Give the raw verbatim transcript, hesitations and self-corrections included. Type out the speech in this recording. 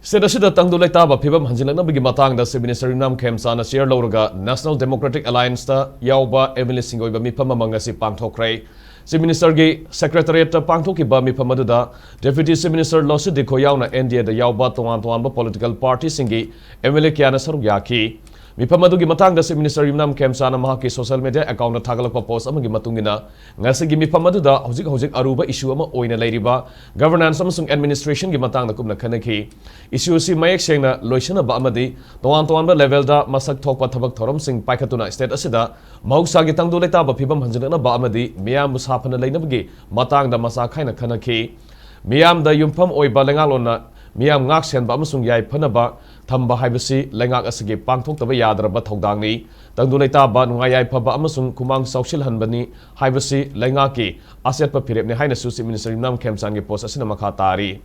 State ꯑꯁꯤꯗ ꯇꯪꯗꯨ ꯂꯩꯇꯥꯕ ꯐꯤꯕꯝ ꯍꯟꯖꯤꯜꯂꯛꯅꯕꯒꯤ ꯃꯇꯥꯡꯗ Chief Minister ꯌꯨꯝꯅꯥꯝ ꯈꯦꯝꯆꯥꯅ chair ꯂꯧꯔꯒ National Democratic Alliance ꯇ ꯌꯥꯎꯕ MLA ꯁꯤꯡꯒꯤ ꯑꯣꯏꯕ ꯃꯤꯐꯝ ꯑꯃ ꯉꯁꯤ ꯄꯥꯡꯊꯣꯛꯈ꯭ꯔꯦ꯫ Chief Minister ꯒꯤ Secretariat ꯇ ꯄꯥꯡꯊꯣꯛꯈꯤꯕ ꯃꯤꯐꯝ ꯑꯗꯨꯗ Deputy Chief Minister ꯂꯣꯁꯤꯠ ꯗꯤꯈꯣ ꯌꯥꯎꯅ N D A ꯗ ꯌꯥꯎꯕ ꯇꯣꯉꯥꯟ ꯇꯣꯉꯥꯟꯕ political party ꯁꯤꯡꯒꯤ MLA ꯀꯌꯥꯅ ꯁꯔꯨꯛ ꯌꯥꯈꯤ꯫ ꯃꯤꯐꯝ ꯑꯗꯨꯒꯤ ꯃꯇꯥꯡꯗ Chief Minister ꯌꯨꯝꯅꯥꯝ ꯈꯦꯝꯆꯥꯅ ꯃꯍꯥꯛꯀꯤ social media account ꯇ ꯊꯥꯒꯠꯂꯛꯄ post ꯑꯃꯒꯤ ꯃꯇꯨꯡ ꯏꯟꯅ, ꯉꯁꯤꯒꯤ ꯃꯤꯐꯝ ꯑꯗꯨꯗ ꯍꯧꯖꯤꯛ ꯍꯧꯖꯤꯛ ꯑꯔꯨꯕ issue ꯑꯃ ꯑꯣꯏꯅ ꯂꯩꯔꯤꯕ governance ꯑꯃꯁꯨꯡ administration ꯒꯤ ꯃꯇꯥꯡꯗ ꯀꯨꯞꯅ ꯈꯟꯅꯈꯤ꯫ Issue ꯑꯁꯤ ꯃꯌꯦꯛ ꯁꯦꯡꯅ ꯂꯣꯏꯁꯤꯟꯅꯕ ꯑꯃꯗꯤ ꯇꯣꯉꯥꯟ ꯇꯣꯉꯥꯟꯕ level ꯗ ꯃꯁꯛ ꯊꯣꯛꯄ ꯊꯕꯛ ꯊꯧꯔꯝꯁꯤꯡ ꯄꯥꯏꯈꯠꯇꯨꯅ state ꯑꯁꯤꯗ ꯃꯍꯧꯁꯥꯒꯤ ꯇꯪꯗꯨ ꯂꯩꯇꯥꯕ ꯐꯤꯕꯝ ꯍꯟꯖꯤꯜꯂꯛꯅꯕ ꯑꯃꯗꯤ ꯃꯤꯌꯥꯝꯕꯨ ꯁꯥꯐꯅ ꯂꯩꯅꯕꯒꯤ ꯃꯇꯥꯡꯗ ꯃꯆꯥ ꯈꯥꯏꯅ ꯈꯟꯅꯈꯤ꯫ ꯃꯤꯌꯥꯝꯗ ꯌꯨꯝꯐꯝ ꯑꯣꯏꯕ ꯂꯩꯉꯥꯛꯂꯣꯟꯅ ꯃꯤꯌꯥꯝ ꯉꯥꯛ ꯁꯦꯟꯕ ꯑꯃꯁꯨꯡ ꯌꯥꯏꯐꯅꯕ ꯊꯝꯕ ꯍꯥꯏꯕꯁꯤ ꯂꯩꯉꯥꯛ ꯑꯁꯤꯒꯤ ꯄꯥꯡꯊꯣꯛꯇꯕ ꯌꯥꯗ꯭ꯔꯕ ꯊꯧꯗꯥꯡꯅꯤ꯫ ꯇꯪꯗꯨ ꯂꯩꯇꯥꯕ, ꯅꯨꯡꯉꯥꯏ ꯌꯥꯏꯐꯕ ꯑꯃꯁꯨꯡ ꯈꯨꯃꯥꯡ ꯆꯥꯎꯁꯤꯜꯍꯟꯕꯅꯤ ꯍꯥꯏꯕꯁꯤ ꯂꯩꯉꯥꯛꯀꯤ ꯑꯆꯦꯠꯄ ꯐꯤꯔꯦꯞꯅꯤ ꯍꯥꯏꯅꯁꯨ Chief Minister ꯌꯨꯝꯅꯥꯝ ꯈꯦꯝꯆꯥꯟꯒꯤ post ꯑꯁꯤꯅ ꯃꯈꯥ ꯇꯥꯔꯤ꯫